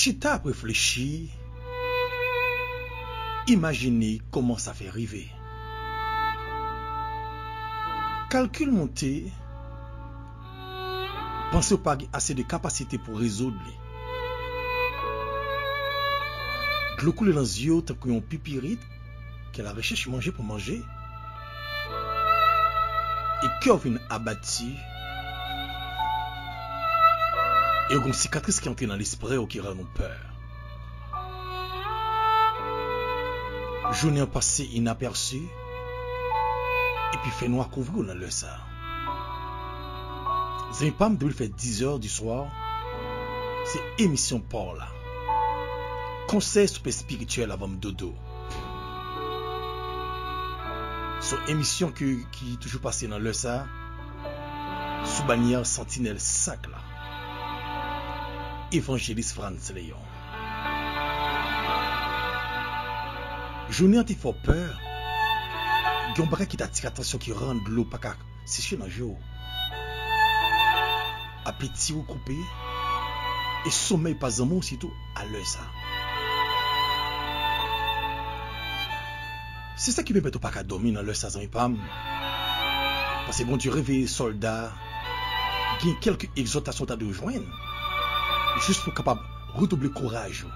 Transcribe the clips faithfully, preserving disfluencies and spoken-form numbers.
Chita ap reflechi, imajine kòman sa fè rive. Kalkil monte, panse w pa gen ase de kapasite pou rezoud li. Dlo koule nan zye w tankou yon pipirit ki alarechèch manje pou manje. E kè w vin abati. E w gen yon sikatris ki antre nan lespri w ki rann ou pè. Jounen an pase inapèsi, epi fènwa kouvri w nan lè sa a. Zanmi pa m, depi l fè dizè di swa, se emisyon pa w la. Konsèy soupe espirityèl avan m dodo. Se yon emisyon ki, ki toujou pase nan lè sa a, sou banyè Santinèl Sak la. Evanjelis Frantz Léon. Jounen an te fè w pè, gen yon bagay ki t atire atansyon ki rann dlo pa ka seche nan je w. Apeti w koupe, e somèy pa zanmi w sitou a lè sa. Se sa ki pèmèt ou pa ka dòmi nan lè sa, zanmi pa m. Paske Bondye reveye sòlda, gen kèlke egzòtasyon w ta dwe jwenn, jis pou w kapab redouble kouraj ou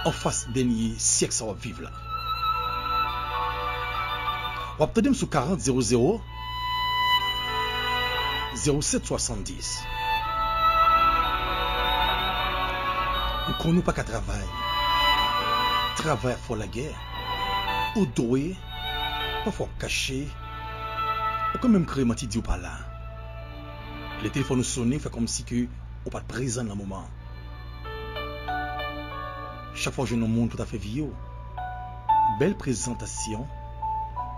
anfas dènye syèk sa w ap viv la. W ap tande m sou karant zewo zewo, zewo sèt swasanndis. Ou konn ou pa ka travay. Travay ap fè w lagè. Ou dwe, pafwa w ap kache. Ou ka menm kreye manti di w pa la. Lè telefòn ou sonnen, fè kòmsi ke ou pa t prezan nan moman an. Chak fwa w jwenn yon moun pou ta fè vye w, bèl prezantasyon,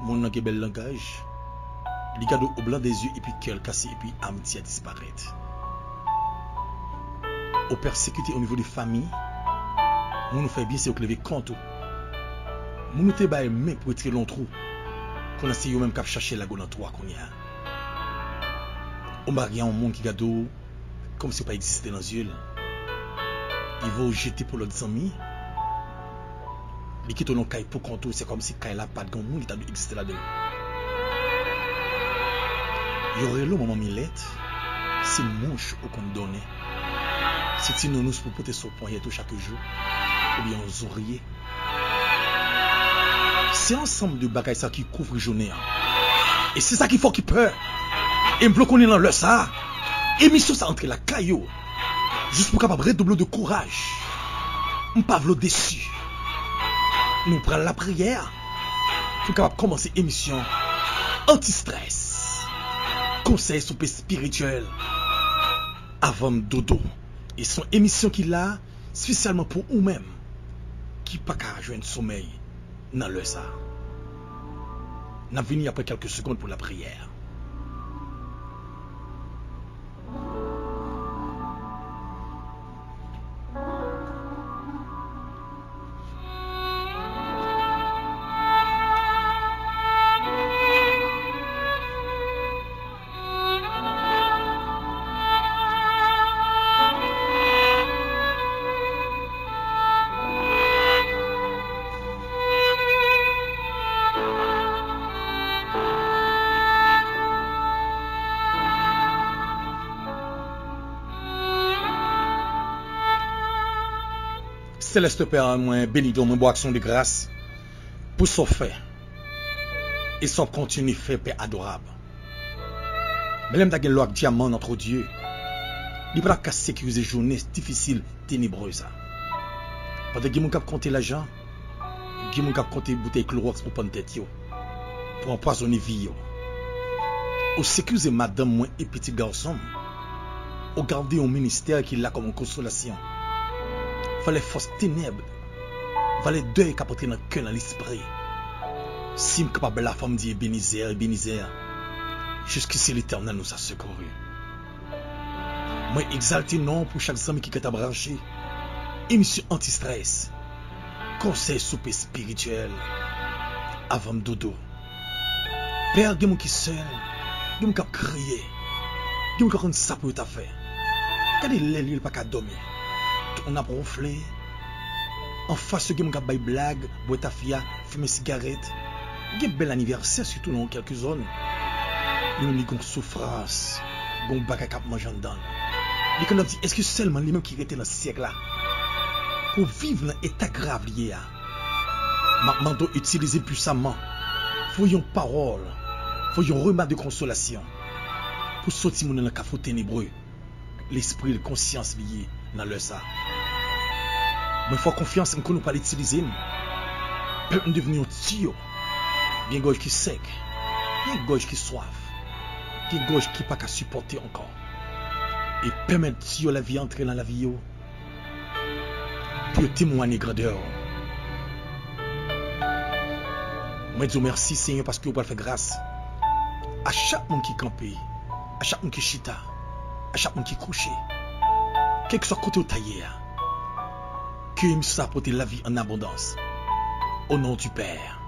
moun nan gen bèl langaj, li gade w o blan de zye epi kè l kase epi amiti a disparèt. Ou pèsekite o nivo de fanmi, moun ou fè byen se yo k leve kont ou. Moun ou te bay men pou retire l nan twou, kounye a se yo menm k ap chache lage w nan twou a kounye a. Ou marye a yon moun ki gade w kòmsi w pa egziste nan zye l. Li voye w jete pou lòt zanmi. Li kite w nan yon kay poukont ou, se kòmsi kay la pa t gen yon moun ki ta dwe egziste ladan l. Yo rele w manman milèt, se mouch ou konn donnen. Se ti nounous pou pote sou ponyèt ou chak jou, oubyen yon zourye. Se ansanm de bagay sa ki kouvri jounen an. E se sa ki fè w ki pè. E m vle w konnen nan lè sa a, emisyon sa antre lakay ou, jis pou w kapab redouble de kouraj. M pa vle w desi. Nou pral lapriyè pou n kapab kòmanse emisyon anti-strès. Konsèy soupe espirityèl avan m dodo. E se yon emisyon ki la espesyalman pou ou menm ki pa ka jwenn somèy nan lè sa a. N ap vini apre kèlke segonn pou lapriyè. Selès Pè mwen, beni non mwen, ba w aksyon de gras pou sa w fè e sa w ap kontinye fè, Pè adorab. Men lè m ta gen lò ak dyaman nan tro Dye, li pa t ap ka sekirize jounen difisil, tenebre sa. Pandan gen moun k ap konte lajan, gen moun k ap konte boutèy klowòks pou pann tèt yo, pou anpwazonnen vi yo. Ou sekirize madanm mwen e pitit gason m. Ou gade yon ministè ki la kòm yon konsolasyon. Valè fòs tenèb, valè dèy k ap antre nan kè, nan lespri. Si m kapab la, fò m di Ebenezè, Ebenezè, jusqu'ici l'Éternel nous a secourus. Mwen egzalte non w pou chak zanmi ki gentan branche emisyon anti-strès, konsèy soupe espirityèl avan m dodo. Pè, gen moun ki sèl, gen moun k ap kriye, gen moun k ap konn sa pou yo ta fè. Gade lè li pa ka dòmi. Tout moun ap wonfle. Anfas yo gen moun k ap bay blag, bwè tafya, fimen sigarèt. Gen bèl anivèsè, sitou nan kèlke zòn. Li menm li gon soufrans, gon bagay k ap manje anndan l. Li konn ap di, èske sèlman li menm ki rete nan syèk la? Pou viv nan eta grav li ye a, m ap mande w itilize l pwisaman. Voye yon pawòl, voye yon remak de konsolasyon pou soti moun nan kafou tenebre lespri l, konsyans li ye nan lè sa. Mwen fè w konfyans, m konnen w pral itilize m. Pèmèt m devni yon tiyo. Gen gòj ki sèk, gen gòj ki swaf, gen gòj ki pa ka sipòte ankò. E pèmèt tiyo lavi antre nan lavi yo pou yo temwanye grandè w. Mwen di w mèsi, Senyè, paske w pral fè gras a chak moun ki kanpe, a chak moun ki chita, a chak moun ki kouche. Kèlkeswa kote w ta ye a, ke emisyon sa pote lavi an abondans. Au nom du Père,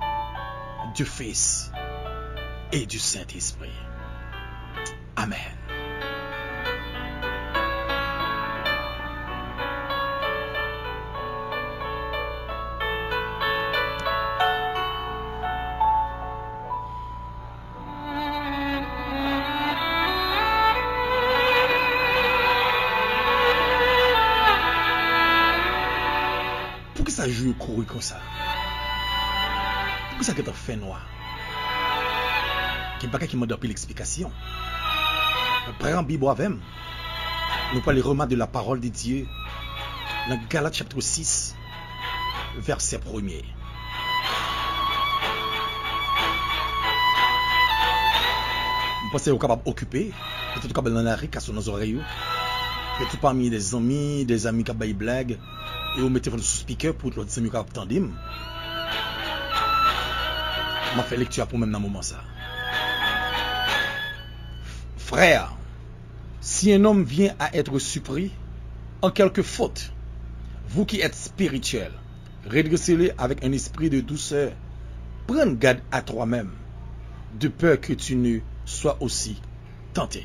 du Fils et du Saint-Esprit. Amèn. Poukisa jou yo kouri konsa? Poukisa gentan fè nwa? Gen bagay ki mande anpil eksplikasyon. Pran Bib ou avè m. Nou prale remak de la parole de Dieu nan Galat chapit sis, vèsè premye. M panse ou kapab okipe, petèt ou kapab nan lari, kas ou nan zòrèy ou. Petèt ou pami de zanmi, de zanmi k ap bay blag, e ou mete fon sou speaker pou lòt zanmi yo kapab tande m. M ap fè lekti a pou mwen menm nan moman sa. Frères, si un homme vient à être surpris en quelque faute, vous qui êtes spirituels, redressez-le avec un esprit de douceur. Prends garde à toi-même, de peur que tu ne sois aussi tenté.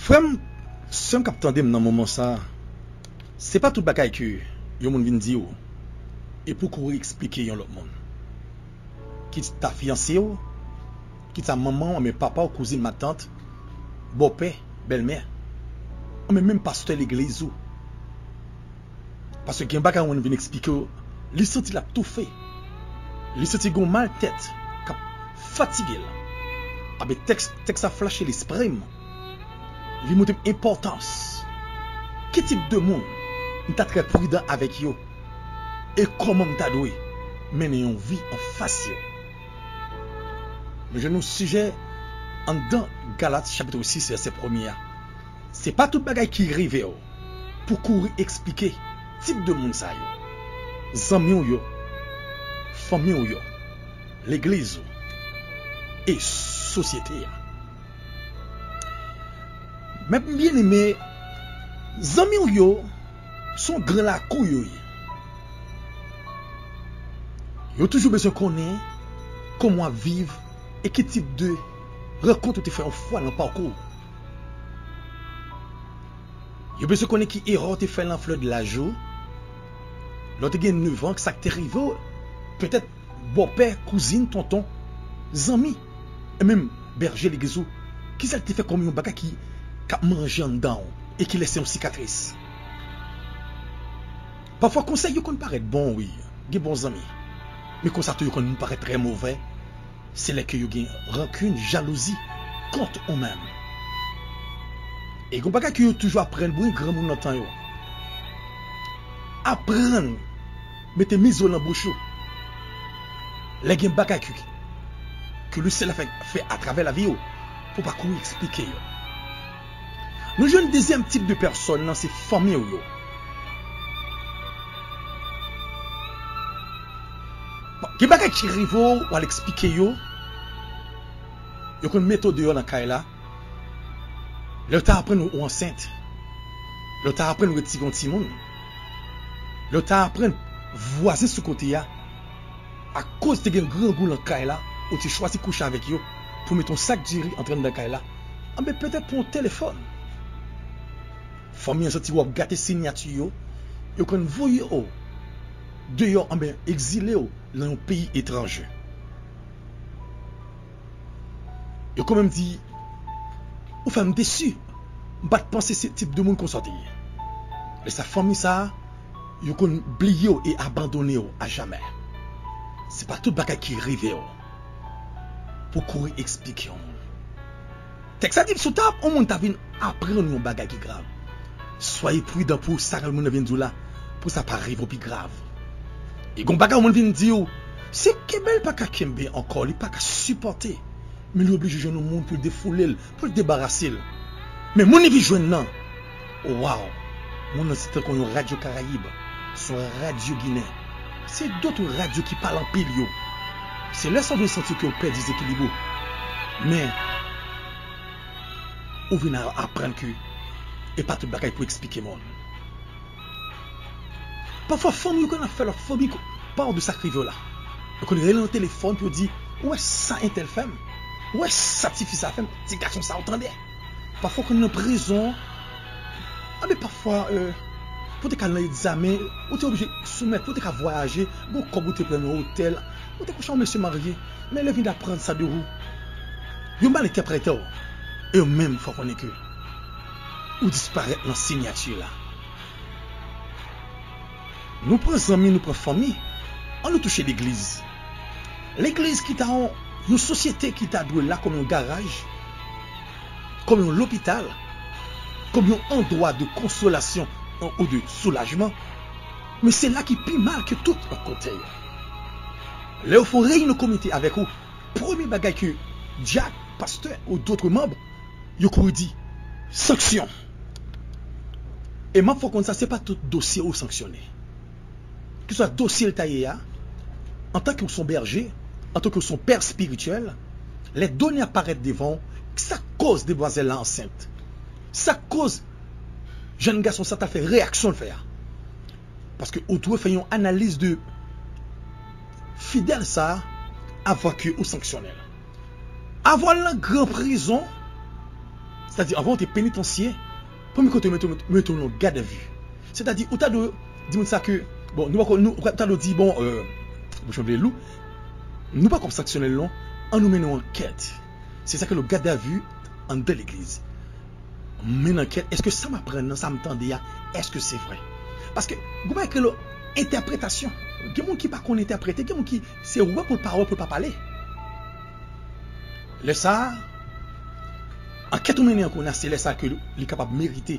Frè m, sè m k ap tande m nan moman sa a, se pa tout bagay ke yon moun vin di w e pou w kouri eksplike yon lòt moun. Kit ta fiyanse w, kit sa manman w, anben papa w, kouzin, matant, bòpè, bèlmè, anben menm pastè legliz ou. Paske gen bagay ou vin eksplike w, li santi l ap toufe. Li santi gen yon mal tèt k ap fatige l. Anben tèks, tèks sa flache lespri m. Li montre m enpòtans. Ki tip de moun m ta trè pridan avèk yo? E kòman m ta dwe mennen yon vi anfas yo? Nou jwenn yon sijè anndan Galat chapit sis vèsè premye a. Se pa tout bagay ki rive w pou kouri eksplike tip de moun sa yo. Zanmi w yo, fanmi w yo, legliz ou, e sosyete a. Men byeneme, zanmi w yo se yon gran lakou yo ye. Yo toujou bezwen konnen kòman w ap viv e ki tip de rankont ou te fè yon fwa nan pakou w. Yo bezwen konnen ki erè w te fè nan flè de laj ou. Lè w te gen nèf an, sa k te rive w, petèt bòpè, kouzin, tonton, zanmi, e menm bèje legliz ou, kisa l te fè kòm yon bagay ki, k ap manje anndan w e ki lese yon sikatris? Pafwa, konsèy yo konn parèt bon, wi. Gen bon zanmi. Men konsa tou, yo konn parèt trè movè. Se lè ke yo gen rankin, jalouzi kont ou menm. E gon bagay ke yo toujou aprann, bon, granmoun nan tan yo. Aprann mete mizo nan bouch ou. Lè gen bagay ke, ke Lesyèl la fè, fè atravè lavi w, pou w pa kouri eksplike yo. Nou jwenn dezyèm tip de pèsòn nan, se fanmi w yo. Bon, gen bagay ki rive w, w al eksplike yo, yo konn mete w deyò nan kay la. Lè yo ta aprann ou ansent, Lè w ta aprann retire yon timoun, lè w ta aprann vwazen sou kote a, akoz te gen grangou nan kay la, ou te chwazi kouche avèk yo pou mete yon sak diri antre anndan kay la, anben petèt pou yon telefòn. Fanmi an santi w ap gate sinyati yo, yo konn voye w deyò, anben egzile w nan yon peyi etranje. Yo kanmenm di, ou fè m desi. M pa t panse se tip de moun konsa w te ye. Lè sa fanmi sa a, yo konn bliye w e abandone w ajamè. Se pa tout bagay ki rive w pou kouri eksplike yon moun. Tèks la di m si w ta, yon moun ta vin aprann yon bagay ki grav, swaye pridan pou sa moun nan vin di w la, pou sa pa rive w pi grav. E gon bagay yon moun vin di w, se kenbe l pa ka kenbe ankò, li pa ka sipòte. Men li oblije jwenn yon moun pou l defoule l, pou l debarase l. Men moun li vin jwenn nan, waw, moun nan se tankou yon radyo Karayib, se yon radyo ginen. Se dòt radyo ki pale anpil yo. Se lè sa w vin santi ke w pèdi zekilib ou. Men, ou vin a- aprann ke e pa tout bagay pou eksplike moun. Pafwa, fanmi yo konn ap fè lòt fanmi ko- pa w de sa k rive w la. Yo konn rele nan telefòn pou yo di, ou wè sa entèl fè m? Ou wè sa tifi sa fè m? Ti gason sa ou tande? Pafwa, w konn nan prizon. Anben pafwa, euh, pou w te ka al nan egzamen, ou te oblije soumèt, pou w te ka vwayaje, gon kòb ou te pran nan otèl, ou te kouche ak yon mesye marye, men lè vin aprann sa de ou, yo mal entèprete w. E yo menm, fò konnen ke ou disparèt nan sinyati la. Nou pran zanmi, nou pran fanmi, ann nou touche legliz. Legliz ki ta yon, yon sosyete ki ta dwe la kòm yon garaj, kòm yon lopital, kòm yon andwa de konsolasyon ou de soulajman, men se la ki pi mal ke tout lòt kote yo. Lè yo fè yon reyinyon komite avèk ou, premye bagay ke dyak, pastè ou dòt manm, yo kouri di, sanksyon. E m ap fè w konn sa, se pa tout dosye ou sanksyone. Kiswa dosye l ta ye a, antanke w se yon bèje, antanke w se yon pè espirityèl, lè done ap parèt devan w, sa k koz demwazèl la ansent? Sa k koz jèn gason sa ta fè reyaksyon l fè a? Paske ou dwe fè yon analiz de fidèl sa a avan ke ou sanksyone l. Avan l nan gran prizon, sètadi avan w te penitansye, premye kote yo mete w, mete w nan gadavi. Sètadi ou ta dwe di moun sa ke, bon, nou pako, nou, ou ta dwe di, bon, euh, bouch mwen vle lou, nou pako sanksyone l non, ann nou mennen yon ankèt. Se sa ke le gadavi anndan legliz. Men ankèt, èske sa m aprann nan, sa m tande a, èske se vre? Paske, gon bagay ki rele entèpretasyon. Gen moun ki pa konn entèprete, gen moun ki se wè pou l pa wè, pou l pa pale. Lè sa a, ankèt ou mennen an kounye a, se lè sa a ke li kapab merite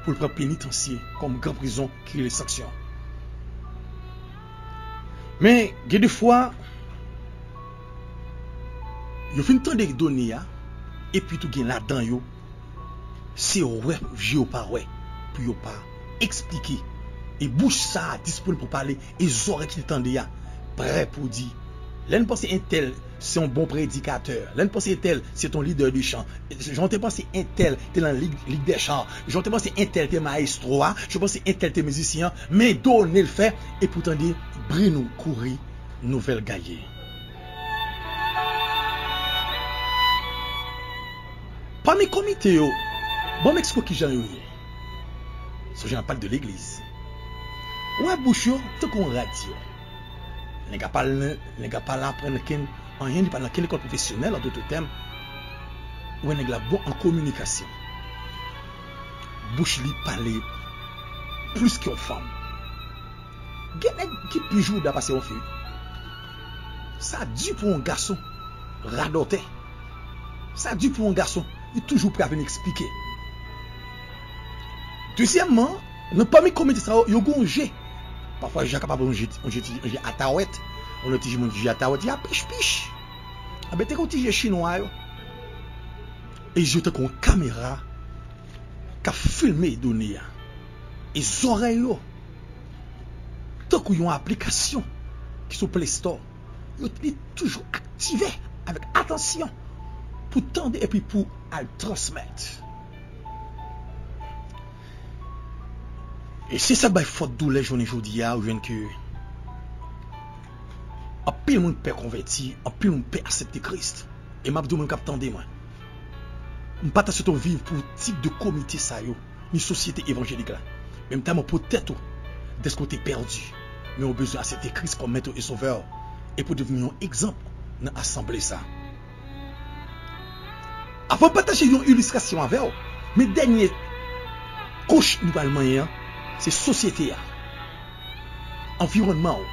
pou l pran penitansye kòm gran prizon ki rele sanksyon. Men, gen de fwa, yo fin tande done a, epi tou gen ladan yo, se wè je yo pa wè, pou yo pa eksplike. E bouch sa a disponib pou pale, e zòrèy ki tande a prè pou di. Lè n panse entèl se yon bon predikatè, lè n panse entèl se t on lidè de chan, jan w te panse entèl te nan lig, lig dè chan, jan w te panse entèl te mayestwo a, jan w panse entèl te mizisyen an, men done l fè, epi w tande bri nou kouri nouvèl gaye. Pami komite yo, ban m eksplike kijan yo ye. Sonje n ap pale de legliz. Ou wè bouch yo tankou yon radyo. Nèg la pa al, nèg la pa al aprann kenn anyen, li pa nan kenn lekòl pwofesyonèl, an dòt tèm. Ou wè nèg la bon an kominikasyon. Bouch li pale plis ke yon fanm. Gen nèg ki pi jouda pase yon fi. Sa di pou yon gason radòtè. Sa di pou yon gason, li toujou prè a vin eksplike. Dezyèmman, nan pami komite sa yo, yo gen yon je. Pafwa, je a kapab yon je, yon je, ti- yon je atawèt. Yon lòt ti je moun di je atawèt, je a pich pich. Anben, te gen yon ti je chinwa yo. E je yo tankou yon kamera k ap filme done a. E zòrèy yo, tankou yon aplikasyon ki sou Play Store, yo, li toujou aktive avèk atansyon pou tande epi pou al transmèt. E se sa k bay fòt doulè jounen jodi a, ou jwenn ke anpil moun pè konvèti, anpil moun pè aksepte Kris. E m ap di w, moun k ap tande mwen, m pa ta swete w viv pou tip de komite sa yo, ni sosyete evanjelik la. Men m ta renmen w pou tèt ou, dèske w te pèdi, men w bezwen aksepte Kris kòm Mèt e Sovè w, e pou w devni yon egzanp nan asanble sa. Avan m pataje yon ilistrasyon avè w, men dènye kouch nou pral manyen an, se sosyete a, anviwònman w,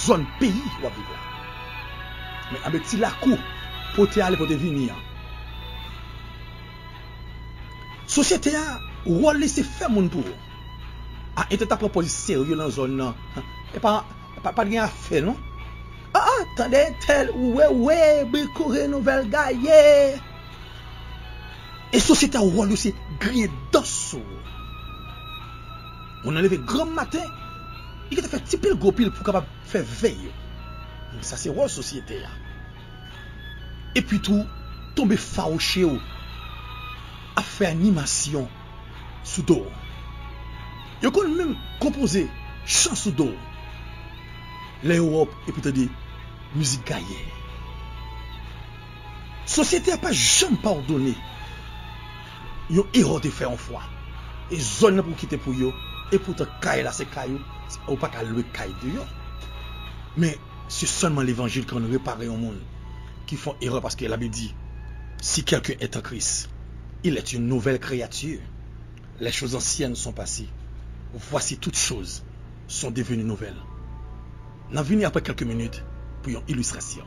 zòn peyi w ap viv la. Men anben ti lakou pou w te ale, pou w te vini an. Sosyete a, wòl li se fè moun pou ou. A, entèt ap pran pòz serye nan zòn nan. E pa, pa, pa t gen afè non. A, a, tande tèl, ou wè, wè, Brico Renouvèl gaye. E sosyete a wòl yo se griyen dan sou ou. Moun nan leve granm maten, li gentan fè ti pil gwo pil pou kapab fè vèy yo. Sa se wòl sosyete a. Epi tou, tonbe fawouche w, ap fè animasyon sou do w. Yo konn menm konpoze chan sou do w. Lè yo wè w epi tande mizik gaye. Sosyete a pa janm padone yon erè w te fè yon fwa. E zòn nan pou w kite pou yo. Epoutan kay la se kay ou, ou pa ka lwe kay deyò. Men se sèlman levanjil ki konn repare yon moun ki fè yon erè, paske Labib di, si quelqu'un est en Christ, il est une nouvelle créature. Les choses anciennes sont passées. Voici toutes choses sont devenues nouvelles. N ap vini apre kèlke minit pou yon ilistrasyon.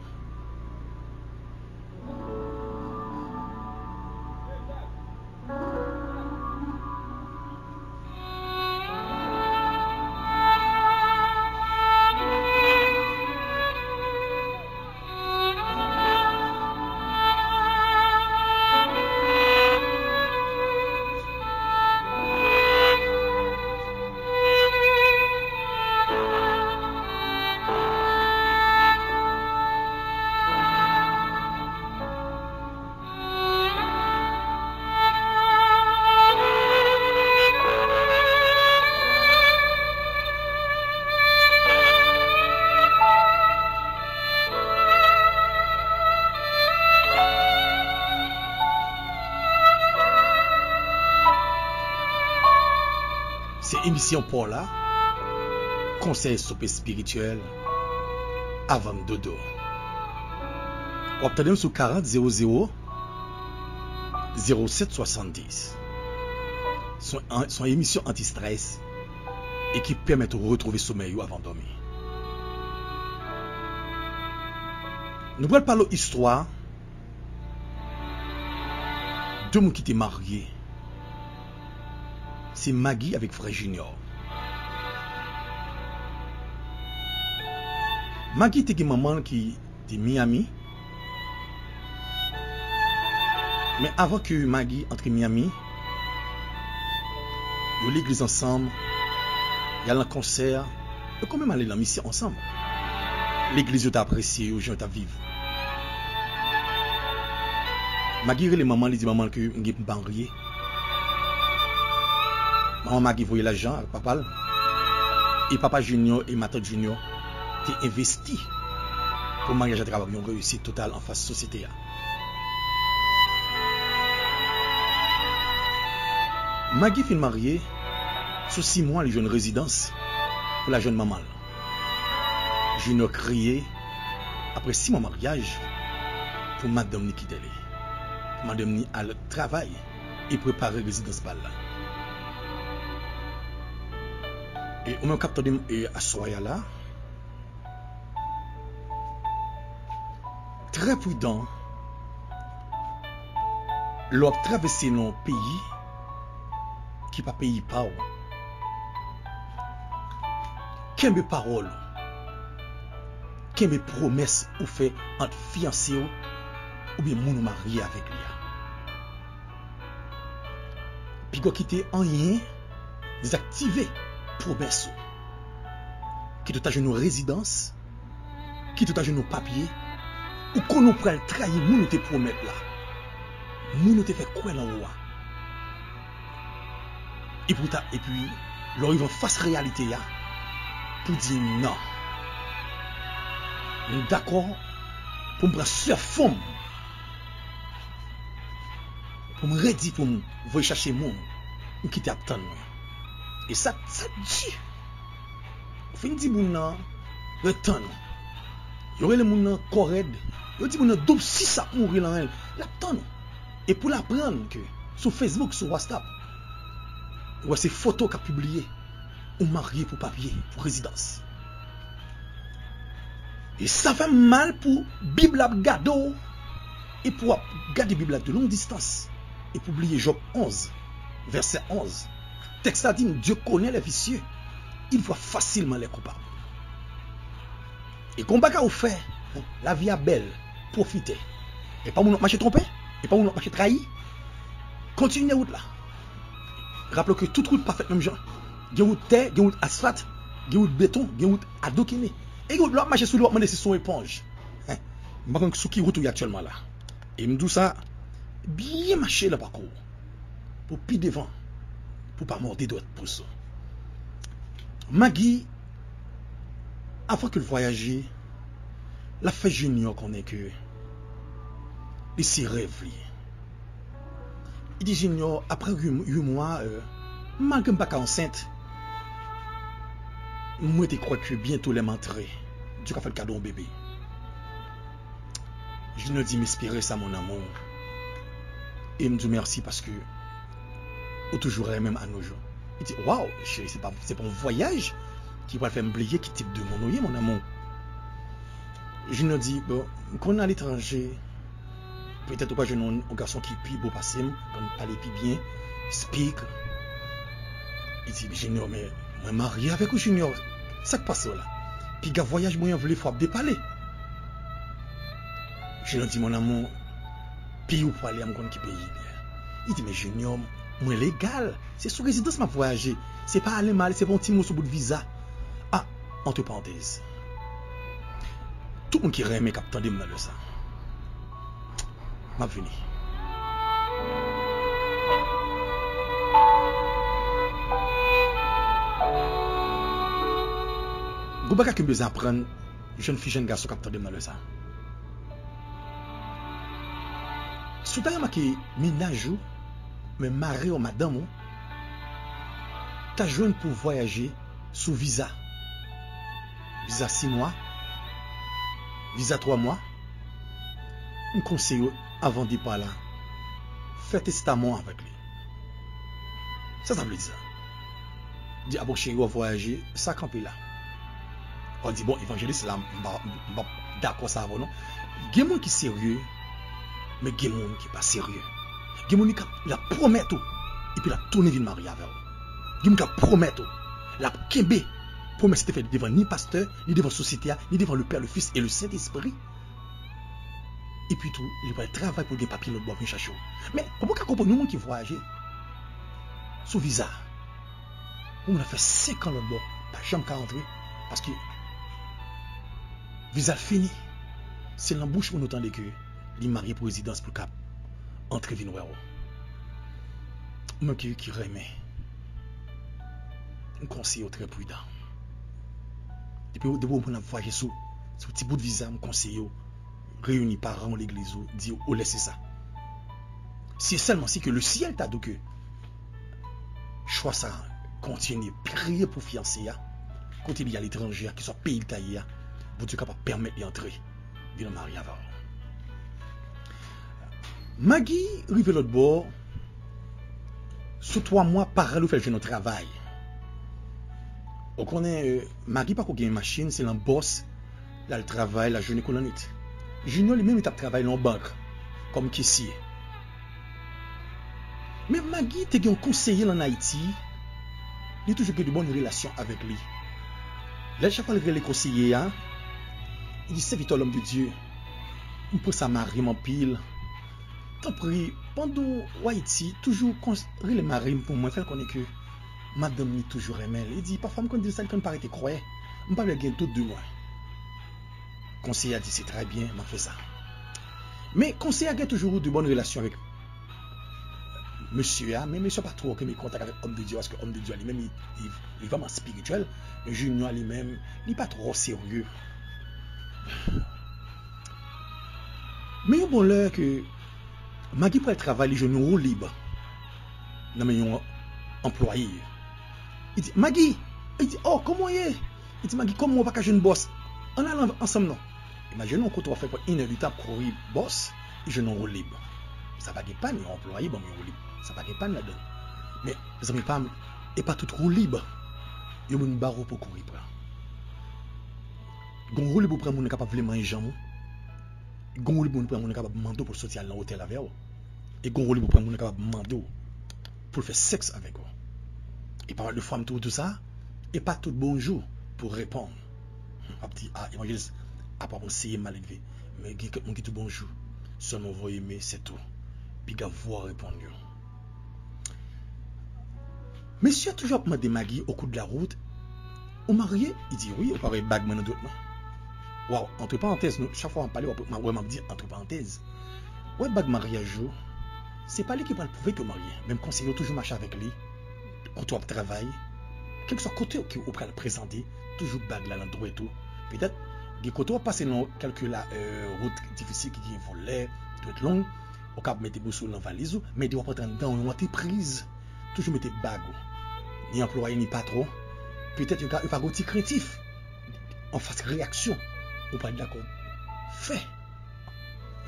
Se emisyon pa w la, konsèy soupe espirityèl avan m dodo. W ap tande m sou karant zewo zewo zewo sèt swasanndis. Se yon, se yon emisyon anti-strès e ki pèmèt ou retwouve somèy ou avan w dòmi. Nou pral pale w istwa de moun ki te marye. Se Maggie avèk frè Junior. Maggie te gen manman l ki te Miami. Men avan ke Maggie antre Miami, yo legliz ansanm, y al nan konsè, yo konn menm ale nan misyon ansanm. Legliz yo t apresye yo, jan yo t ap viv. Maggie rele manman, li di manman l ke m gen pou m marye. Manman Maggie voye lajan ak papa l. E papa Junior e matant Junior te envesti pou maryaj la te kapab yon reyisit total anfas sosyete a. Maggie fin marye, sou sis mwa li jwenn rezidans pou l al jwenn manman l. Junior kriye apre sis mwa maryaj pou madanm li kite li. Pou madanm li al travay e prepare rezidans pa l la. E ou menm k ap tande m, e, aswè a la, trè pridan lè w ap travèse nan yon peyi ki pa peyi pa w. Kenbe pawòl ou. Kenbe pwomès ou fè ant fiyanse w oubyen moun ou marye avèk li a. Piga w kite anyen dezaktive pwomès ou. Kit ou ta jwenn yon rezidans, kit ou ta jwenn yon papye, ou konnen w pral trayi moun ou te pwomèt la, moun ou te fè kwè nan ou a. Epi w ta, epi Lè w rive anfas reyalite a, pou di non. M dakò pou m pran sèfon m, pou m redi pou m voye chache moun m kite ap tann mwen. E sa, sa di. Ou fin di moun nan, ret tann ou. Yo rele moun nan kò rèd. Yo di moun nan doub sis ap mouri nan men l. L ap tann ou. E pou l aprann ke sou Facebook, sou WhatsApp, ou wè se foto k ap pibliye, ou marye pou papye, pou rezidans. E sa fè m mal pou Bib la ap gade w, e pou w ap gade Bib la de long distans, e pou bliye Jòb onz, vèsè onz. Tèks la di n, Dieu connaît les vicieux, il voit facilement les coupables. E gon bagay ou fè, lavi a bèl, pwofite. E pa moun w ap mache twonpe, e pa moun w ap mache trayi. Kontinye wout la. Raple w ke tout wout pa fèt menm jan. Gen wout tè, gen wout asfalt, gen wout beton, gen wout adokime. E gen wout lè w ap mache sou li, w ap mande si se yon eponj. Hen, m pa konn sou ki wout ou ye aktyèlman la. E m di w sa, byen mache nan pakou w pou pi devan, pou w pa mòde dwèt pous ou. Maggie, avan ke l vwayaje, l ap fè Junior konnen ke li se rèv li. Li di Junior, apre uit mwa, euh, malgre m pa ka ansent, mwen te kwè ke byento lè m antre, Dye ka fè l kado yon bebe. Junior di, m espere sa, mon amour. E m di w mèsi paske ou toujou renmen m a nos jours. Li di, waw, cheri, se pa, se pa yon vwayaj ki pral fè m bliye ki tip de moun ou ye, mon amour. Junior di, bon, m konn aletranje, petèt ou pral jwenn yon, yon gason ki pi bo pase m, konn pale pi byen, speak. Li di, Junior, men mwen marye avèk ou, Junior. Sa k pase w la? Piga vwayaj mwen an vle fwa ap depale. Junior di, mon amour, peyi ou prale a, m konn ki peyi li ye. Li di, men Junior, mwen legal. Se sou rezidans m ap vwayaje. Se pa ale m ale, se pa yon ti moso bout viza. Ah, entre parenthèses. Tout moun ki renmen k ap tande m nan lè sa. M ap vini. Gon bagay ke m bezwen aprann jèn fi, jèn gason k ap tande m nan lè sa. Si w ta remake mennaj ou, men mari w, madanm ou, ta jwenn pou vwayaje sou viza. Viza sis mwa, viza twa mwa. M konseye w, avan depa la, fè testaman w avèk li. Sa sa vle di sa? Di, a bon, cheri, w ap vwayaje, sa kanpe la. W ap di, bon, evanjelis, la, m pa, m pa dakò sa avè w, non. Gen moun ki serye, men gen moun ki pa serye. Gen moun ki ap, l ap pwomèt ou, epi l ap tounen vin marye avè w. Gen moun k ap pwomèt ou, l ap kenbe pwomès li te fè devan ni pastè, ni devan sosyete a, ni devan le Père, le Fils et le Saint-Esprit. Epi tou, li pral travay pou l gen papye lòt bò vin chache w. Men, kòman w ka konprann yon moun ki vwayaje sou viza? Yon moun ap fè senk an lòt bò, pa janm ka antre, paske viza l fini. Se nan bouch moun ou tande ke li marye pou rezidans pou l ka antre vin wè w. Ou menm ki, ki renmen, m konseye w trè pridan. Depi, depi w moun ap vwayaje sou, sou ti bout viza, m konseye w reyini paran w legliz ou, di yo, ou lèse sa. Si e sèlman si ke le syèl ta di w ke chwa sa, kontinye priye pou fiyanse a, kote li aletranje a, keswa peyi l ta ye a, Bondye kapab pèmèt li antre, vin marye avè w. Magi rive lòt bò, sou twa mwa, paran l yo fè l jwenn yon travay. Ou konnen, euh, Magi pako gen machin, se nan bòs, l al travay lajounen kou lannwit. Junior li menm li t ap travay nan yon bank kòm kesye. Men Magi te gen yon konseye l ann Ayiti, li toujou gen de bòn relasyon avèk li. Lè chak fwa l rele konseye a, li di, Sèvitè, lòm de Dye, m pran sa mari m anpil. Tanpri, pandan w Ayiti, toujou kons-, rele mari m pou mwen, fè l konnen ke madanm li toujou renmen l. Li di, pafwa m konn di l sa, li konn pa rete kwè. M pa vle gen dout de mwen. Konseye a di, se trè byen, m ap fè sa. Men konseye a gen toujou de bòn relasyon avèk mesye a, men mesye a pa twò renmen kontak avèk òm de Dye a, paske òm de Dye a li menm, li, li, li vrèman espirityèl, men Junior a li menm, li pa twò serye. Men yon bon lè ke Maggie pral travay, li jwenn yon woulib nan men yon anplwaye. Li di, "Maggie!" Li di, "Oh, kòman w ye?" Li di, "Maggie, kòm mwen pa ka jwenn bòs, ann al ansanm non." Imajine w kote w ap fè pran inèdtan ap kouri bòs, li jwenn yon woulib. Sa pa gen pàn, yon anplwaye ban m yon woulib. Sa pa gen pàn ladan l. Men, zanmi pa m, e pa tout woulib yon moun ba w pou kouri pran. Gon woulib ou pran, moun nan kapab vle manyen janm ou. Gon woulib moun pran, moun nan kapab mande w pou l soti al nan otèl avè w. E gon woulib ou pran, moun nan kapab mande w pou l fè sèks avèk ou. E pa mal de fwa m tou di w sa, e pa tout bonjou pou reponn. W ap di, "Ah, evanjelis, apa bon seye maledve." Men gen kèk moun ki di w bonjou, sèlman voye men, se tou. Piga vwa w reponn yo. Mesye a toujou ap mande Maggie au cours de la route, "Ou marye?" Li di, "Wi, ou pa wè bag mwen nan dwèt mwen." Waw, antre parantèz, nou, chak fwa m ap pale, w ap wè m ap di antre parantèz. Wè bag maryaj ou, se pa li ki pral pwouve ke w marye. Menm konseye yo toujou mache avèk li, kote w ap travay, kèlkeswa kote ke ou pral prezante, toujou bag la nan dwèt ou. Petèt, gen kote w ap pase nan kèlke la, euh, wout difisil ki gen vòlè, dwèt long, ou kab mete bous ou nan valiz ou, men depi w ap antre anndan yon antrepriz, toujou mete bag ou. Ni anplwaye, ni patwon, petèt yo ka, yo ka gen yon ti krentif anfas reyaksyon ou pral dakò fè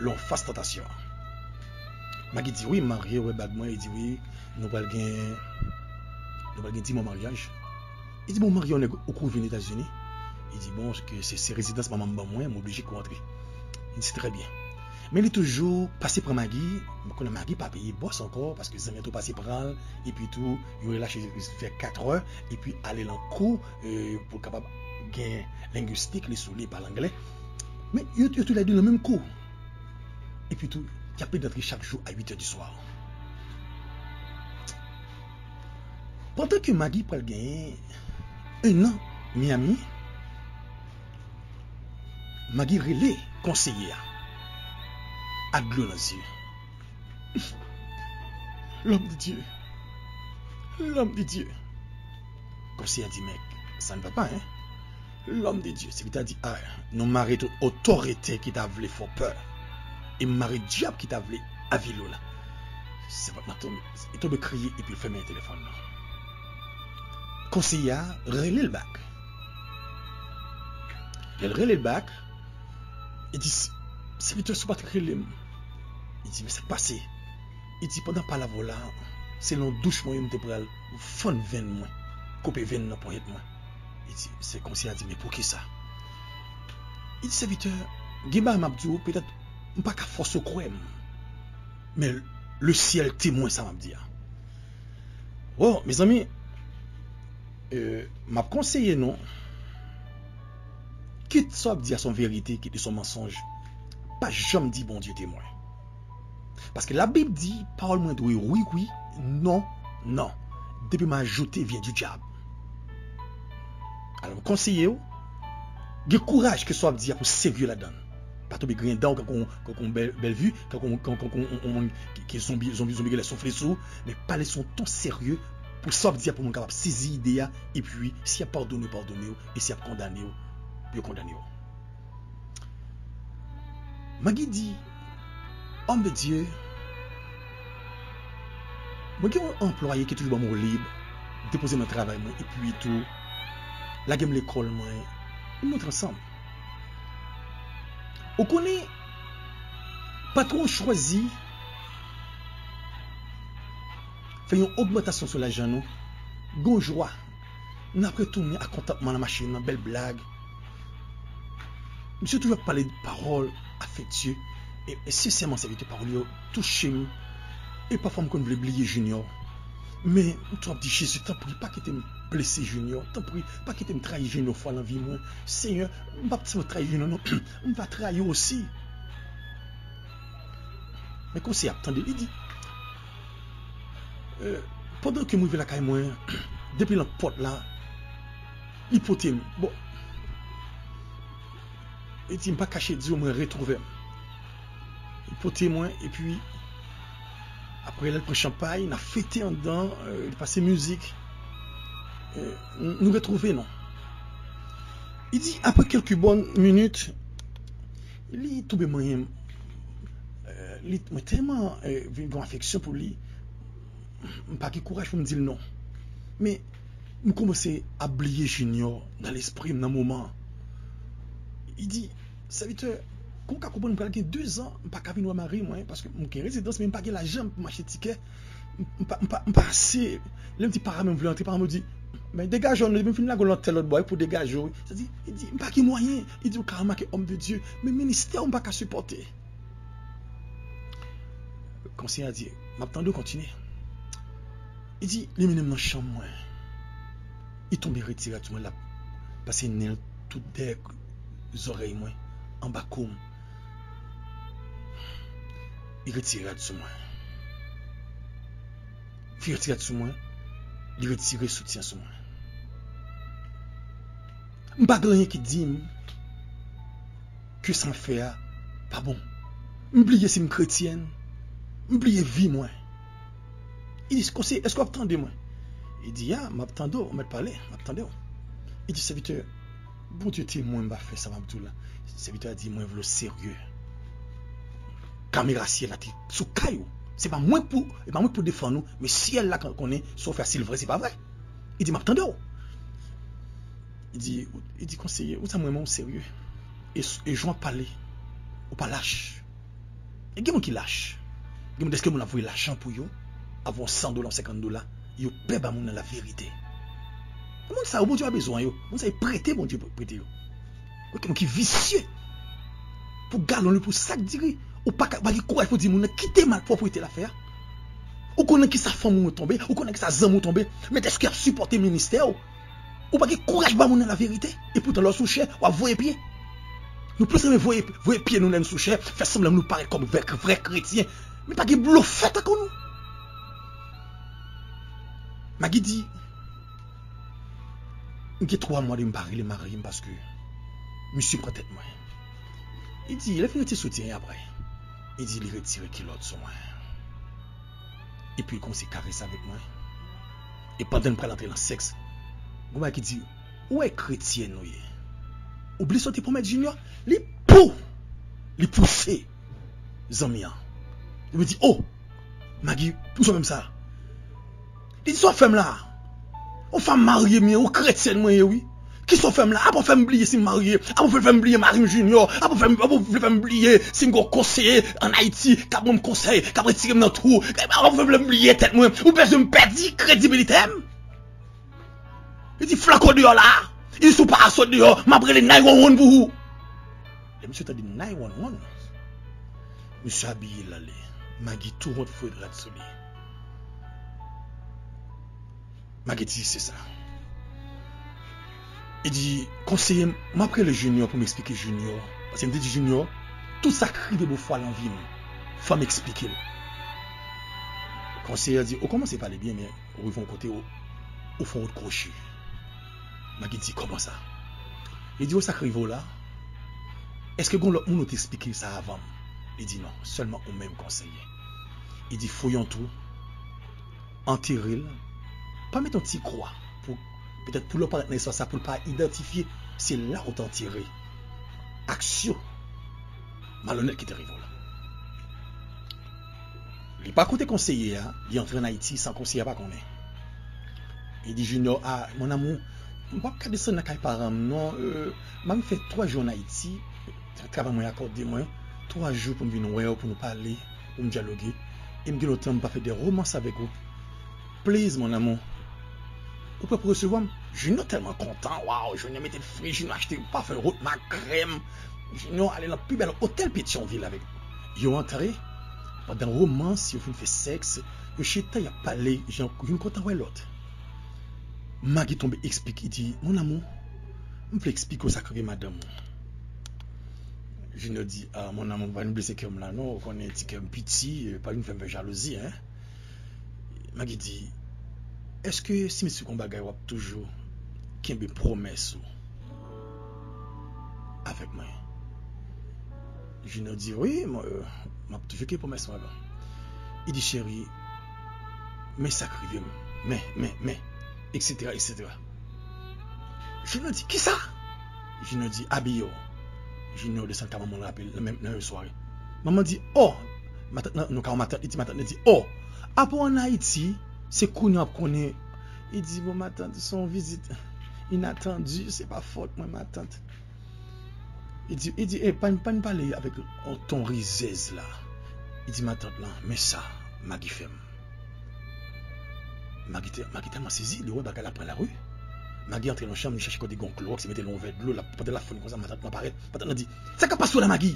lè w fas tantasyon an. Maggie di, "Wi, m marye, wè bag mwen." Li di, "Wi, nou pral gen, nou pral gen dis mwa maryaj." Li di, "Bon, marye yon nèg ou kouri vin Etazini?" Li di, "Bon, ke se, se rezidans manman m ban mwen, m oblije kouri antre." Li di, "Se trè byen." Men li toujou pase pran Maggie, men kounye a Maggie pa peye bòs ankò, paske zanmi an tou pase pran l, epi tou, yo relache fè katrè, epi ale nan kou, euh, pou l kapab gen lengwistik li sou li, pale anglè. Men yo, yo toulède nan menm kou. Epi tou, y ap pedantre chak jou a uit è di swa. Pandan ke Maggie pral genyen en an Miami, Maggie rele konseye a ak dlo nan zye. L'homme de Dieu. L'homme de Dieu. Konseye a di, "Mèk, sa n papa, en." L'homme de Dieu, sèvitè a di, "Ah, nou mare tout otorite ki ta vle fè w pè. E m mare dyab ki ta vle avili w la." Sèvant nan tonbe, li tonbe kriye epi l fèmen telefòn nan. Konseye a rele l bak. Lè l rele l bak, li di, "Sèvitè, si w pa t rele m." Li di, "Men sa k pase?" Li di, "Pandan palav ou la, se nan douch mwen yo m te pral fann venn mwen, koupe venn nan ponyèt mwen." Li di, se konseye a di, "Men poukisa?" Li di, "Sèvitè, gen bagay m ap di w, petèt m pa ka fòse w kwè m, men lesyèl temwen sa m ap di a." Bon, mezanmi, euh, m ap konseye nou, kit sa w ap di a se yon verite, kit li se yon mansonj, pa janm di Bondye temwen. Paske Labib di, pawòl mwen dwe wi, wi, non, non. Depi m ajoute vyen di dyab. Alò, m konseye w, gen kouraj ke sa w ap di a pou serye ladan l. Pa tonbe griyen dan w kankou, kankou yon bèl, bèl vi, kankou, kankou, kankou yon, yon moun ki, ki zonbi, zonbi, zonbi genlè soufle sou ou, men pale sou yon ton serye pou sa w ap di a pou moun kapab sezi ide a, epi si y ap padone w, padone w, e si y ap kondane w, yo kondane w. Maggie di, Homme de Dieu, mwen gen yon anplwaye ki toujou ban m woulib, depoze m nan travay mwen, epi tou, lage m lekòl mwen, nou monte ansanm. Ou konnen, patwon chwazi fè yon ogmantasyon sou lajan nou, gon jwa. N ap retounen ak kontantman nan machin nan, bèl blag. Misye toujou ap pale pawòl afektye. E, e sensèman, sèvitè, pawòl yo touche m. E pafwa m konn vle bliye Junior. Men, m toujou ap di, Jezi, tanpri, pa kite m blese Junior. Tanpri, pa kite m trayi Junior fwa nan vi mwen. Senyè, m p ap sèlman trayi Junior, non. M va trayi w osi. Men konseye a ap tande, li di, euh, pandan ke m rive lakay mwen, depi nan pòt la, li pote m. Bon, li di, m pa kache di w, mwen retwouve m. Li pote mwen, epi Apre, l al pran chanpay, n ap fete anndan, euh, li pase mizik. Euh, n-, nou retwouve nou. Li di, apre kèlke bòn minit, li tonbe manyen m. Euh, li, mwen tèlman, euh, vin gen afeksyon pou li, m pa gen kouraj pou m di l non. Men, m kòmanse ap bliye Junior nan lespri m nan moman an. Li di, sèvitè, kon w ka konprann, m pral gen dezan, m pa ka vin wè mari mwen, paske m gen rezidans, men m pa gen lajan pou m achte tikè. M, m pa, m pa, m pa ase. Lè m di paran m vle antre, paran m di, men degaje w non, depi m fin lage w nan tèl lòt bò, pou degaje w. Sa di, li di, m pa gen mwayen. Li di, ou ka remake, homme de Dieu, men ministè w m pa ka sipòte. Konseye a di, m ap tande w, kontinye. Li di, li mennen m nan chanm mwen. Li tonbe retire rad sou mwen, l ap pase nen l tout dèyè zòrèy mwen, anba kou m. Li retire rad sou mwen. Li retire rad sou mwen, li retire soutyen sou mwen. M pa gen anyen ki di m ke sa m fè a pa bon. M bliye si m kretyèn, m bliye vi mwen. Li di, konseye, èske w ap tande mwen? Li di, ya, m ap tande w, ou mèt pale, m ap tande w. Li di, sèvitè, Bondye temwen, m pa fè sa m ap di w la. Sèvitè a di, mwen vle w serye. Kamera syèl la te sou kay ou. Se pa mwen pou, se pa mwen pou defann ou, men syèl la konnen sa w fè a, si l vre, se pa vre. Li di, m ap tande w. Li di, li di, konseye, ou sa m renmen w serye. E, e jan w ap pale, ou pa lach. E gen moun ki lach. Gen moun, dèske moun ap voye lajan pou yo, ap voye yon san dola, yon senkant dola, yo pè ba moun nan laverite. Moun sa yo, Bondye pa bezwen yo. Moun sa yo prete, Bondye prete yo. Ou gen moun ki visye. Pou galon li, pou sak diri, ou pa ka, pa gen kouraj pou di moun nan kite malpwoprete l ap fè a. Ou konnen kisa fanmi w tonbe, ou konnen kisa zanmi w tonbe, men èske y ap sipòte ministè w? Ou pa gen kouraj ba moun nan laverite, e poutan lè w sou chè, w ap voye pye. Nou plis renmen voye, voye pye nou lè n sou chè, fè sanblan nou parèt kòm vrè, vrè kretyen. Men pa gen blofè tankou nou. Magi di, m gen twa mwa depi m pa rele mari m paske misye pran tèt mwen. Li di, lè fini retire soutyen an apre, li di li retire kilòt sou mwen. Epi l kòmanse karese avèk mwen. E pandan n pral antre nan sèks, gon bagay ki di, ou wè kretyèn ou ye. Ou bliye sa w te pwomèt Junior? Li pou! Li pouse zanmi an. Li di, oh! Magi, pou sa menm sa. Li di, sa w ap fè m la? Yon fanm marye m ye, yon kretyèn mwen ye, wi. Kisa w fè m la? Apa w fè m bliye si m marye? Apa w vle fè m bliye mari m Junior? Apa w fè m, apa w vle fè m bliye si m gen yon konseye ann Ayiti k ap ban m konsèy, k ap retire m nan twou? Apa w vle fè m bliye tèt mwen? Ou bezwen m pèdi kredibilite m? Li di, flanke w deyò la. Li di, si w pa sot deyò, m ap rele nine one one pou ou. Lè misye tande nine one one, misye abiye l ale. Magi tou wont foure rad sou li. Magi di, se sa. Li di, konseye m, m ap rele Junior pou m eksplike Junior. Paske m te di Junior, tout sa k rive bofwa nan vi m, fò m eksplike l. Konseye a di, ou kòmanse pale byen, men ou rive yon kote, ou, ou fè yon wout kwochi. Magi di, kòman sa? Li di, ou sa k rive w la? Èske gen lòt moun ou te eksplike sa avan m? Li di, non, sèlman ou menm, konseye. Li di, fouye yon twou, antere l, pa mete yon ti kwa, pou, petèt pou lè w parèt nan espas sa, pou l pa idantifye, se la ou te antere aksyon malonèt ki te rive w la. Li pa koute konseye a, li antre ann Ayiti san konseye a pa konnen. Li di Junior, a, mon amour, m p ap ka desann nan kay paran m non, euh, m ap fè twa jou ann Ayiti, travay mwen akòde mwen twa jou pou m vin wè w, pou nou pale, pou m dyaloge, e m gen lontan m pa fè de romans avèk ou. Please, mon amour. Ou prè pou resevwa m? Junior tèlman kontan, waw, Junior mete l fre, Junior achte pafen, wòd, krèm. Junior ale nan pi bèl otèl Petyonvil avèk yo antre. Pandan romans, yo fin fè sèks, yo chita, y ap pale, jan youn kontan wè lòt. Magi tonbe eksplike, li di, mon amour, m vle eksplike w sa k rive madanm ou. Junior di, a, mon amour, pa vin blese kè m la non, ou konnen ti kè m piti, pa vin fè m fè jalouzi, en. Magi di, èske si m eksplike w yon bagay, w ap toujou kenbe pwomès ou avèk mwen? Junior di, wi, m, euh, m ap toujou kenbe pwomès mwen avè w. Li di, cheri, men sa k rive m, men, men, men, et cetera, et cetera. Junior di, kisa? Junior di, abiye w. Junior desann ka manman l rapid nan menm, nan menm sware. Manman di, o, matant nan, nou ka yon matant, li di, matant nan di, o, apre w ann Ayiti, se kounye a w ap konnen. Li di, bon, matant, se yon vizit inatandi, se pa fòt mwen, matant. Li di, li di, e, pa n, pa n pale avèk yon ton rizèz la. Li di, matant lan, men sa Magi fè m. Magi te, Magi tèlman sezi, li wè bagay la pran lari. Magi antre nan chanm, li chache kote gen yon klowòks, li mete l yon vè dlo, l ap, pandan l ap fonn konsa, matant lan parèt. Matant lan di, sa k ap pase w la, Magi?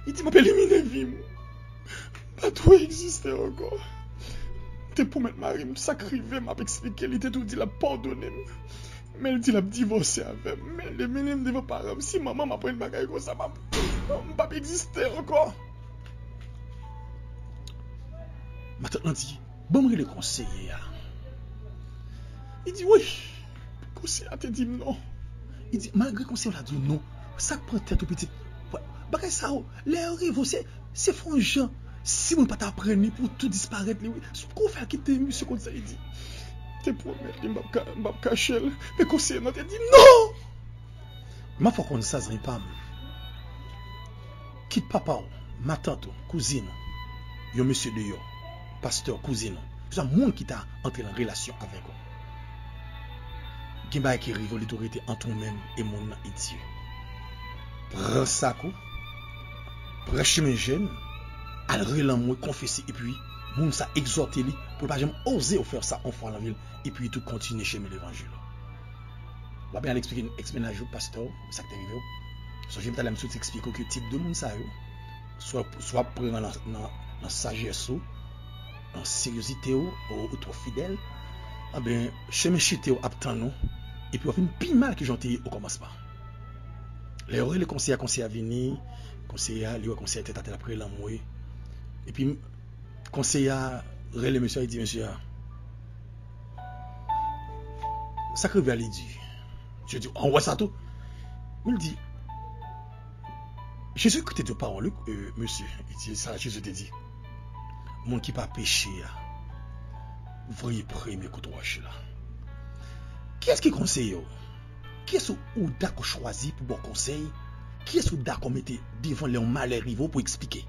Li di, m ap elimine vi m. M pa dwe egziste ankò. M te pwomèt mari m, sa k rive m ap eksplike, li te tou di l ap padone m. Men l di l ap divòse avè m. Men l elimine m devan paran m. Si manman m aprann bagay konsa, m ap, m p ap egziste ankò. Matant lan di, ban m rele konseye a. Li di, wi, konseye a te di m non. Li di, malgre konseye a di w non, sa k pran tèt ou pitit? Bagay sa yo, lè yo rive, se, se fè yon jan. Si moun pa t aprann li pou tou disparèt li, wi. Kou fè kite misye konn sa li di. Te pwomèt li, m p ap ka, m p ap kache l. Men konseye nan te di non! M ap fè w konn sa, zanmi pa m. Kit papa w, matant ou, kouzin ou, yon mesye deyò, pastè, kouzin ou, swa moun ki ta antre nan relasyon avèk ou. Gen bagay ki rive w, li tou rete ant ou menm e moun nan e Dye. Pran sak ou, pran chemen jèn, al relanmwe, konfese, epi moun sa egzòte li pou l pa janm oze ofè sa yon fwa nan vi l, epi tou kontinye chemen levanjil. W ap al eksplike, eksplike mennaj ou, pastè w, sa k te rive w. Sonje m talè m sot eksplike w ke tip de moun sa yo, swa, swa w ap pran nan, nan, nan sajès ou, nan seryozite w, ou, ou twò fidèl, anben, chemen chite w ap tann ou, epi w ap vin pi mal ke jan w te ye okòmansman. Lè yo rele konseye a, konseye a vini, konseye a, li wè konseye a tèt atè, l ap relanmwe. Epi, konseye a rele mesye a, li di mesye a, sa k rive a, li di. Mesye di, an, w wè sa tou? Men l di, Jezi te di yon pawòl, wi, mesye, li di sa Jezi te di. Moun ki pa peche a, voye premye kout wòch la. Kiyès ki konseye w? Kiyès ou, ou dakò chwazi pou ba w konsèy? Kiyès ou dakò mete devan lè yon malè rive w pou eksplike?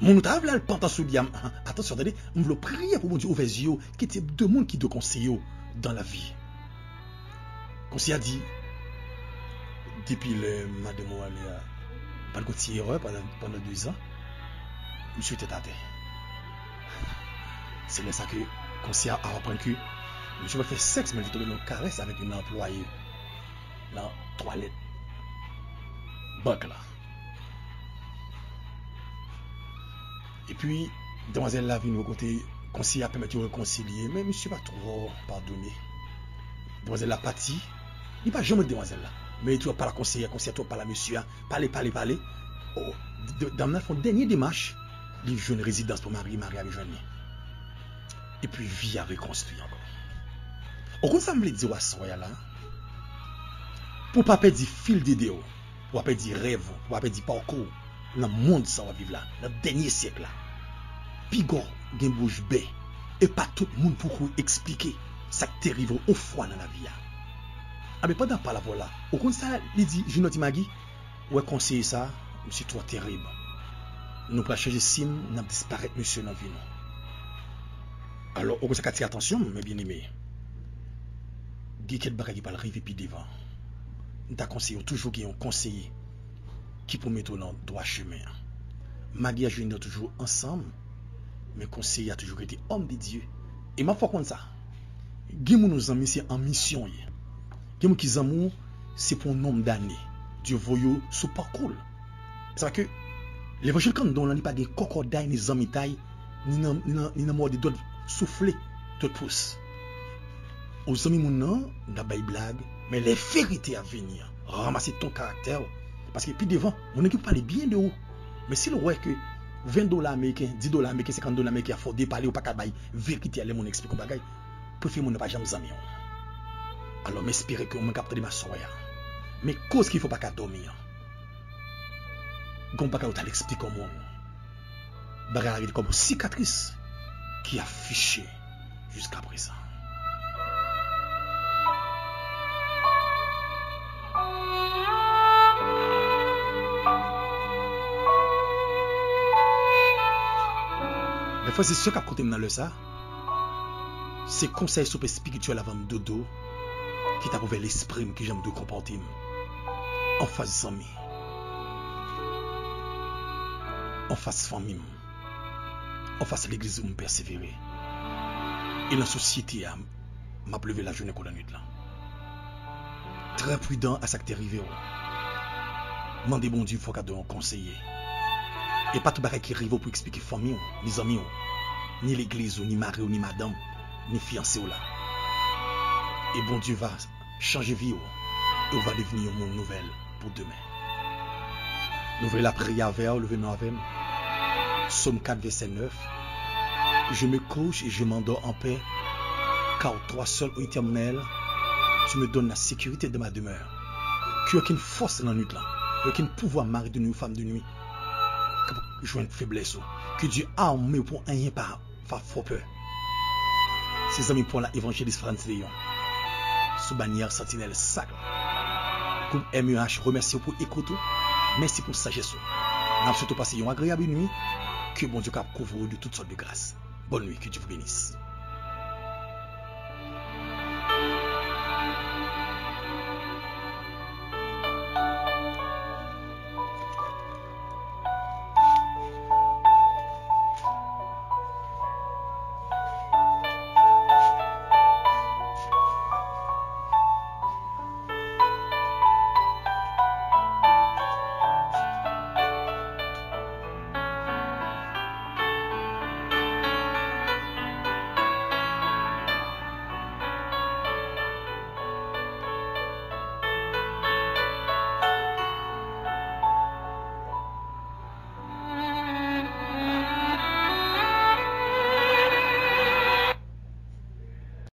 Moun ou ta vle al pantan sou li a, atansyon, tande, m vle w priye pou Bondye ouvè zye w, ki tip de moun ki dwe konseye w dans la vie. Konseye a di, depi lè madanm ou ale a, pa t gon ti erè pandan, pandan de zan, misye tèt atè. Se lè sa ke konseye a aprann ke misye pral fè sèks, men li tonbe nan yon karès avèk yon anplwaye nan twalèt bank la. Epi, demwazèl la vin wè kote konseye a pèmèt yo rekonsilye, men misye pa twò padone. Demwazèl la pati, li pa janm wè demwazèl la. Men li twò pale a konseye a, konseye a twò pale a mesye a, pale, pale, pale. O, d-, d-, dam nan fè yon dènye demach, li jwenn rezidans pou mari, mari a jwenn li. Epi vi a rekonstwi ankò. Ou konn sa m vle di w aswè a la? Pou w pa pèdi fil de de w, pou w pa pèdi rèv ou, pou w pa pèdi pakou w nan mond sa w ap viv la, nan dènye syèk la. Piga w gen bouch bè, e pa tout moun pou kou eksplike sa k te rive w yon fwa nan lavi a. Anben, pandan pale avè w la, ou konn sa li di, Junior di Magi? Ou wè konseye sa, misye twò terib. Nou pral chanje sim, n ap disparèt misye nan vi nou. Alò, ou konn sa k atire atansyon m, men byeneme, gen kèk bagay ki pral rive pi devan. M ta konseye w toujou gen yon konseye ki pou mete w nan dwa chemen an. Magi a Junior toujou ansanm, men konseye a toujou rete òm de Dye. E m ap fè w konn sa. Gen moun ou zanmi se an misyon w ye. Gen moun ki zanmi w se pou yon nonb dane. Dye voye w sou pakou l. Sa ke levanjil kanndon w lan, li pa gen kòkòday ni zanmitay, ni nan, ni nan, ni nan mòde dòt soufle, dòt pous. Ou zanmi moun nan, n ap bay blag, men lè verite a vini an, ranmase ton karaktè w. Paske pi devan, moun nan ki pou pale byen de ou. Men si l wè ke ven dola ameriken, dis dola ameriken, senkant dola ameriken ap fè w depale, ou pa ka bay verite a lè moun nan eksplike yon bagay, prefere moun nan pa janm zanmi w. Alò, m espere ke ou menm k ap tande m aswè a, men koz ki fè w pa ka dòmi an, gen yon bagay ou t al eksplike yon moun. Bagay la rete kòm yon sikatris ki afiche jiska prezan. Mes frères et sœurs k ap koute m nan lè sa, se konsèy souple espirityèl avan m dodo ki t ap ouvè lespri m, ki jan m dwe konpòte m anfas zanmi, anfas fanmi m, anfas legliz m pèsevere. E nan sosyete a, m ap leve lajounen kou lannwit lan. Trè pridan a sa k te rive w. Mande Bondye fòk a dwe yon konseye. E pa tout bagay ki rive w pou eksplike fanmi w, ni zanmi w, ni legliz ou, ni mari w, ni madanm, ni fiyanse w la. E Bondye va chanje vi w, e w va devni yon moun nouvèl pou demen. Nou vle lapriyè avè w, leve men w avè m. Sòm kat, vèsè nèf. Je me couche et je m'endors en paix, car toi seul, ô Éternel, tu me donnes la sécurité de ma demeure. Ke okenn fòs lannwit lan, ke okenn pouvwa mari de nwi, fanm de nwi, k ap jwenn feblès ou, ke Dye ame w pou anyen pa, pa fè w pè. Se zanmi pa w la, Evanjelis Frantz Léon, sou banyè Santinèl Sakre. Gwoup M E H remèsye w pou ekout ou. Mèsi pou sajès ou. N ap swete w pase yon agreyab nwi. Ke Bondye kab kouvri w de tout sòt de gras. Bonne nuit, que Dieu vous bénisse.